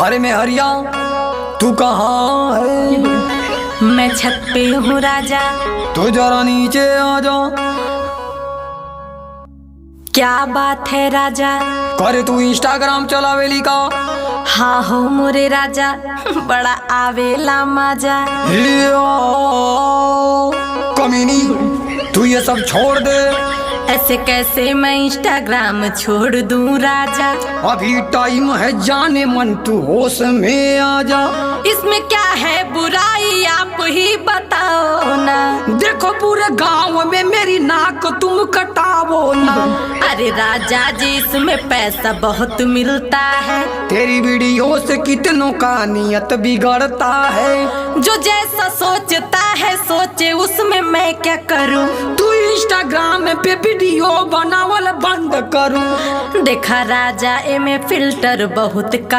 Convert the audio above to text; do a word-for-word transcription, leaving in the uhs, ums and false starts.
अरे मेहरिया, तू कहाँ है? मैं छत पे हूँ राजा। तो जरा नीचे आ जा। क्या बात है राजा? करे तू Instagram चलावेली का? हाँ हो मोरे राजा, बड़ा आवेला मजा। हिया, कमीनी, तू ये सब छोड़ दे। ऐसे कैसे मैं Instagram छोड़ दूं राजा? अभी time है जाने मन, तू होश में आ जा। इसमें क्या है बुराई, आप ही बताओ ना। देखो पूरे गांव में मेरी नाक तुम कटाओ ना। अरे राजा जी, इसमें पैसा बहुत मिलता है। तेरी video से कितनों का नियत बिगड़ता है। जो जैसा सोचता है सोचे, उसमें मैं क्या करूं? तू Instagram पे video बनावल बंद करूं। देखा राजा, एमे filter बहुत